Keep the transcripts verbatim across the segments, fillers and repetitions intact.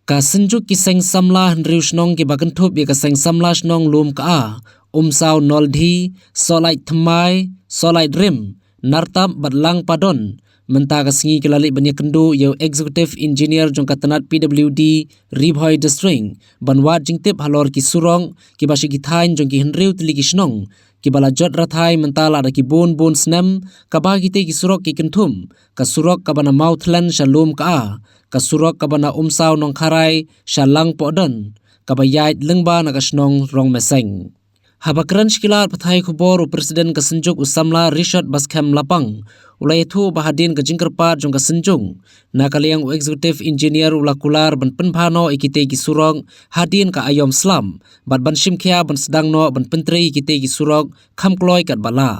Ka Synjuk ki Seng Samla Hynriew Shnong kiba kynthup ïa ka Seng Samla Shnong Lumka, Umsaw Noldhi, Sohlait Thymmai, Sohlait Rim, Nartap bad Langpadon, mynta ka sngi ki la leit ban ïakynduh ïa u Executive Engineer jong ka tnat P W D Ri Bhoi District ban wad jingtip halor ki surok kiba sha ki thaiñ jong ki hynriew tylli ki shnong kiba la jot rathai mynta lada ki bun bun snem, kaba kitei ki surok ki kynthup ka surok kaba na Mawthlen sha Lumka, ka surok kaba na Umsaw Nongkharai sha Langpadon, kaba ïaid lyngba na ka shnong Rongmeseng. Haba kren sha ki lad pathai khubor, u President ka Synjuk u Samla Richard Baskhem Lapang u la ïathuh ba hadien ka jingkyrpad jong ka Synjuk, na ka liang u Executive Engineer u la kular ban pynbha noh ïa kitei ki surok hadien ka aïom slap bad ban shim khia ban sdang noh ban pyntrei ïa kitei ki surok kham kloi katba lah.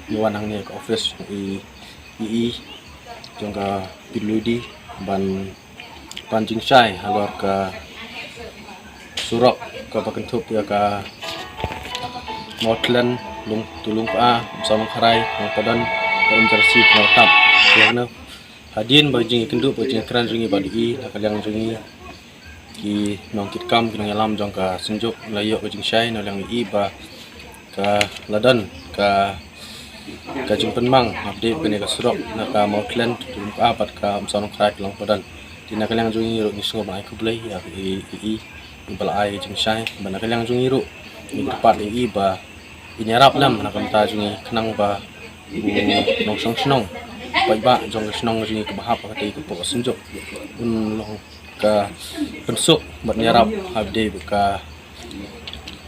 Ngi wan hangne ka office i i i jong ka P W D ban pan jingshai halor ka surok kaba kynthup ïa ka Mawthlen, Lung, to Lumka, Umsaw Nongkharai, Langpadon, ka Umjarsi, Nartap. Ïa kane hadien ba jingïakynduh ba jingkren jong ngi bad i na ka liang jong ngi ki nongkitkam ki nongïalam jong ka Synjuk la ïoh ka jingshai na liang i ba ka la don ka ka jingpynmang update kane ka surok na ka Mawthlen to Lumka bad ka Umsaw Nongkharai to Langpadon. Te na ka liang jong ngi ruh ngi sngew ban ai khublei ïa i i i ba la ai ka jingshai, bad na ka liang jong ngi ruh ngi kyrpad ïa i ba in ïarap lem na ka bynta jong ngi khnang ba u nongshong shnong paidbah jong ka shnong jong ngi kaba hap ha katei ka pok Synjuk un long ka pynsuk bad ïarap ha ba dei ka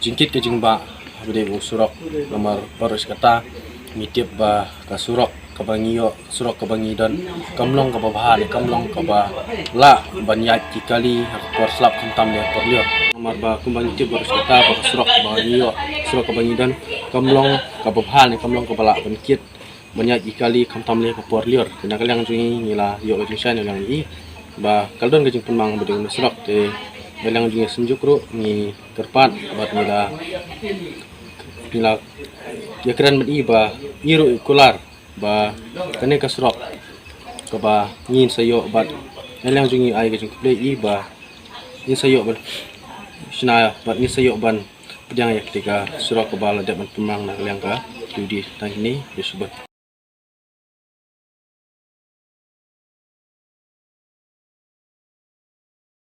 jingkit ka jingbah ha ba dei u surok. Namar baroh shi katta ngi tip ba ka surok kaba ngi ïoh, surok kaba ngi don kam long kaba bha ne kam long kaba lah ban ïaid ki kali ha ka por slap khamtam ne por lyiur. Namar ba kumba ngi tip baroh shi katta ba ka surok kaba ngi ïoh, surok kaba ngi don kam long kaba bha ne kam long kaba lah ban kit ban ïaid ki kali khamtam ne ka por lyiur. Te na ka liang jong ngi ngi la ïoh ka jingshai na liang i ba ka la don ka jingpynmang ba dei u surok, te na liang jong ngi Synjuk ruh ngi kyrpad bad ngi la, ngi la ïakren bad i ba i ruh i kular ba kane ka surok kaba ngin sa ïoh bad na liang jong ngi ai ka jingkhublei i ba ngin sa ïoh ban shna bad ngin sa ïoh ban pdiang ïa katei ka surok kaba la dep ban pynmang na ka liang ka P W D. Tang kine, ïa shibun.